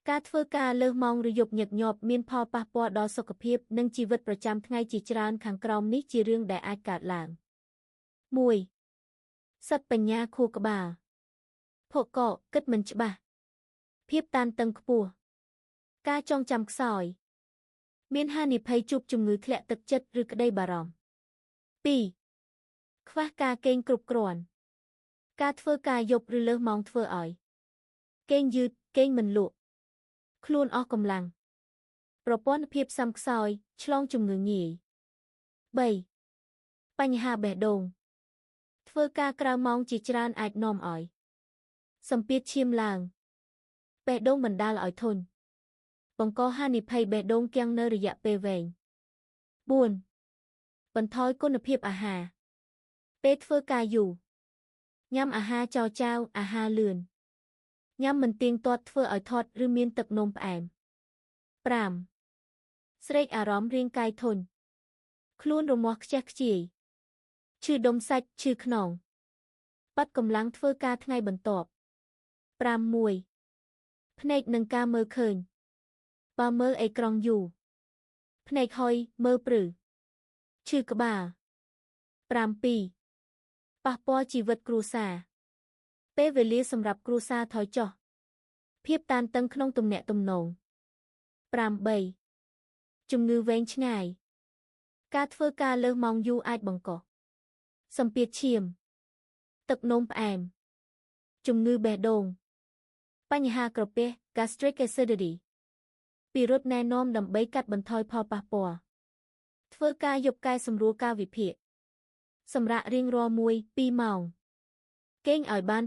ការធ្វើការលើសម៉ោងឬយប់ញឹកញាប់មានផលប៉ះពាល់ដល់សុខភាពនិងជីវិតប្រចាំថ្ងៃជាច្រើនខាងក្រោមនេះជារឿងដែលអាចកើតឡើង1សត្វបញ្ញាខួរក្បាលភក់កគិតមិនច្បាស់ភាពតានតឹងខ្ពស់ការចងចាំខ្សោយមានហានិភ័យជួបជំងឺធ្លាក់ទឹកចិត្តឬក្តីបារម្ភ2ខ្វះការគេងគ្រប់គ្រាន់ការធ្វើការយប់ឬលើសម៉ោងធ្វើឲ្យគេងយឺតគេងមិនលក់ខ្លួនអស់កម្លាំងប្រព័ន្ធភាពស៊ាំខ្សោយឆ្លងជំងឺងាយ3បញ្ហាបេះដូងធ្វើការក្រៅម៉ោងជាច្រើនអាចនាំឲ្យសម្ពាធឈាមឡើងបេះដូងបណ្ដាលឲ្យធុញបង្កហានិភ័យបេះដូងគាំងនៅរយៈពេលវែង4បន្ថយគុណភាពអាហារពេលធ្វើការយូរញ៉ាំអាហារចោចៅអាហារលឿនញ៉ាំមិនទៀងទាត់ធ្វើឲ្យធាត់ឬមានទឹកនោមផ្អែម5ស្រេកអារម្មណ៍រាងកាយធុញខ្លួនរមាស់ខ្ជះខ្ជាយឈឺដុំសាច់ឈឺខ្នងបាត់កម្លាំងធ្វើការថ្ងៃបន្ទាប់6ភ្នែកនឹងការមើលឃើញបើមើលអេក្រង់យូរភ្នែកហុយមើលព្រឺឈឺក្បាល7ប៉ះពាល់ជីវិតគ្រួសារពេលវេលាសម្រាប់គ្រួសារថយចុះភាពតានតឹងក្នុងទំនាក់ទំនង8ជំងឺវែងឆ្ងាយការធ្វើការលើសម៉ោងយូរអាចបង្កសម្ពាធឈាមទឹកនោមផ្អែមជំងឺបេះដូងបញ្ហាក្រពះ gastric acidity ពិរុទ្ធណែនាំដើម្បីកាត់បន្ថយផលប៉ះពាល់ធ្វើការយប់កែសម្រួលការវិភាគសម្រាប់រៀងរាល់1-2ម៉ោងគេងឲ្យបាន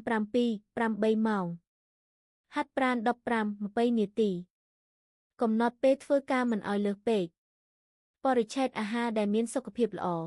7-8ម៉ោងហាត់ប្រាណ15-20នាទីកំណត់ពេលធ្វើការមិនឲ្យលើសពេកបរិច្ឆេទអាហារដែលមានសុខភាពល្អ។